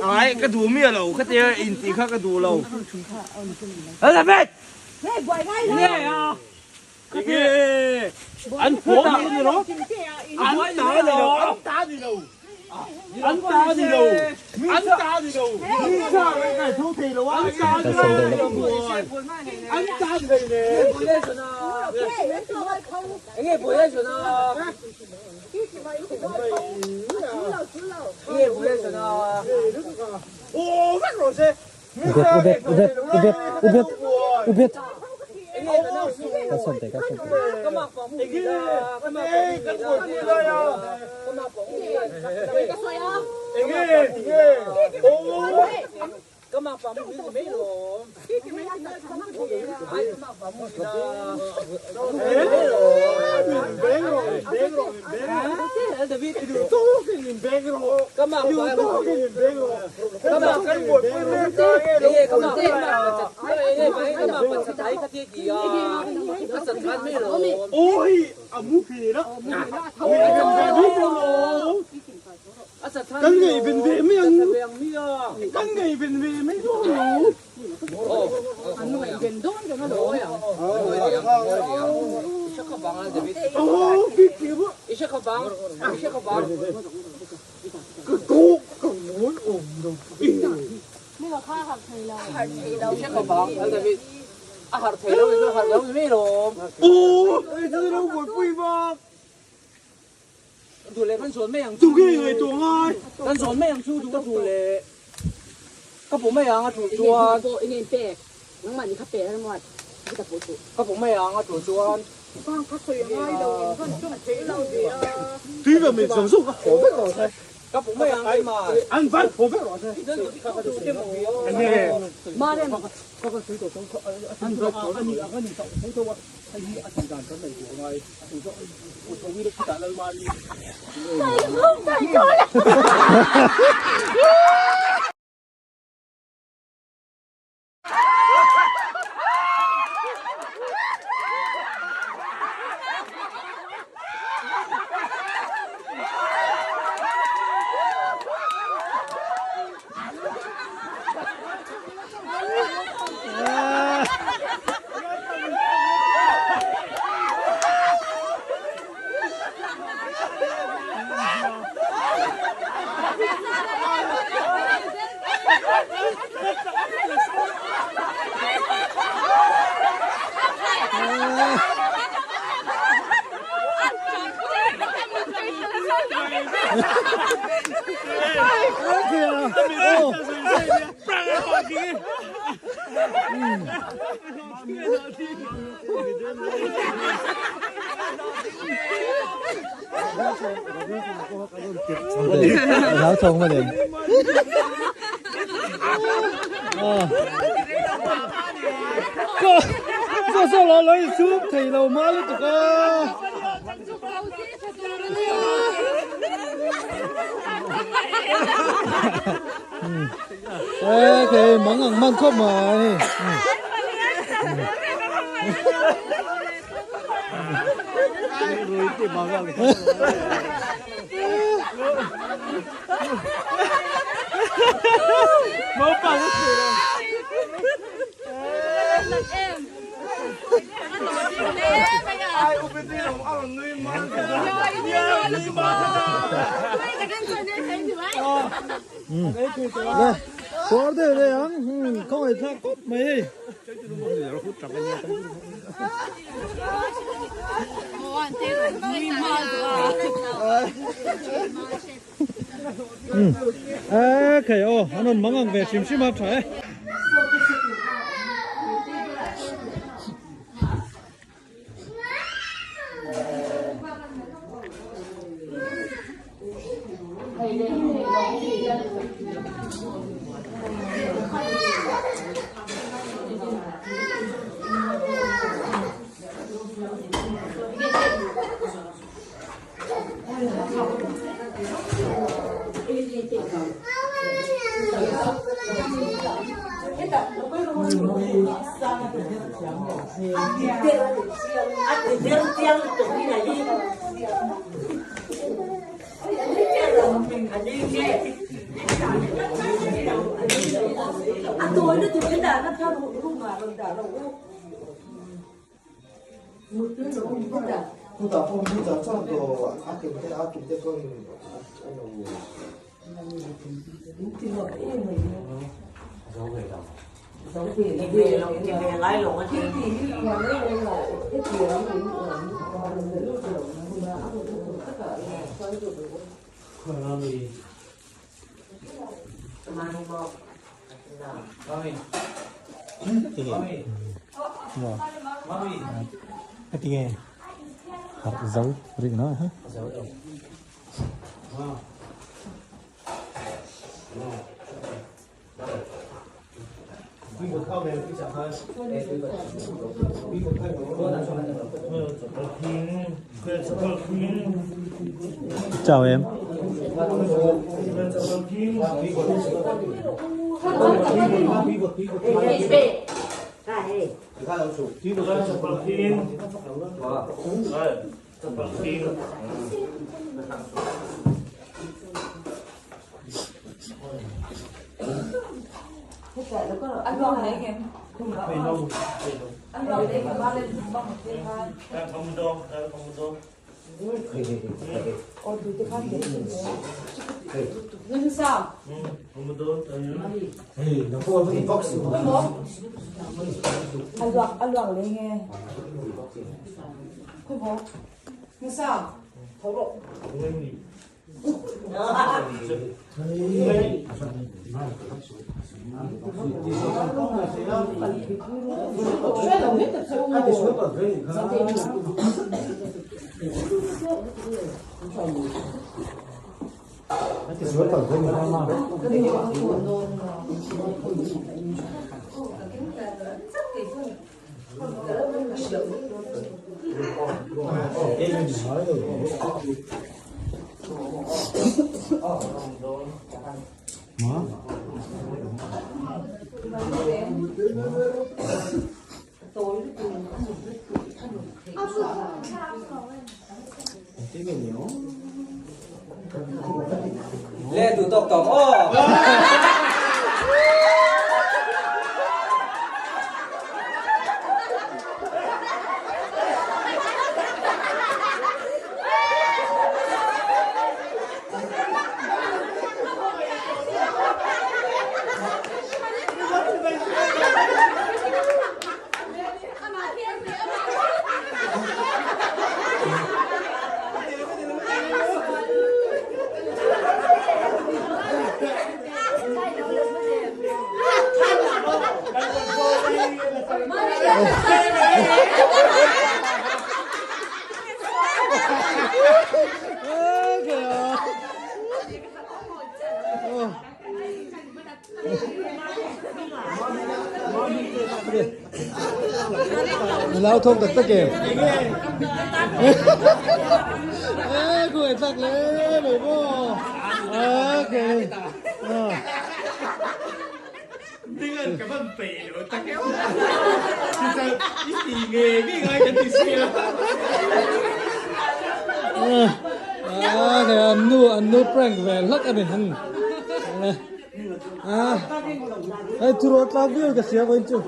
Ai ka duh miah lo kha tia in tih kha ka duh lo. Elizabeth! Nge a? Nge? An pawh ni lo. An ta ni lo. An ta ni lo. An ta ni lo. An ta ni lo. An ta ni lo. An ta ni lo. Enge possession a? Enge possession a? Ubet, ubet, ubet, ubet, ubet. Ka sawm te, ka sawm te. Kan ngaihven ve mai ang. Kan ngaihven ve mai dawn lo. Oh, big deal. Ka dawk ka ngawi awm lo. Oh, hei chu lo buaipui vak. Tu nge ngaihtuah ngai? Kan zawn mai ang chu duh ka duh leh ka pawh mai ang a tul chuan ka pawh mai ang a tul chuan Tui ve mai zawng zawng ka haw vek rawh se. Ka pawh mai ang keimah. An van haw vek rawh se. Lau thawng ma nen. Ka so lo lo in sum thei lo ma lutuk a. Ê, thì mắng ăn măng khóc mà. Nè, có đây đây á, không phải tha cốp mày. Ê, khỉ ô, anh mắng ăn về xím xím hấp trời. Tinge harh zo rih na ha. Chào em. Le duh tawk tawk aw. Lau thawk tak tak em. Ê, cười chắc lẽ mày vô. Ok. À, cái anh nu prank về lắc anh này. À, ai thu rốt lao view cái xe bên chú.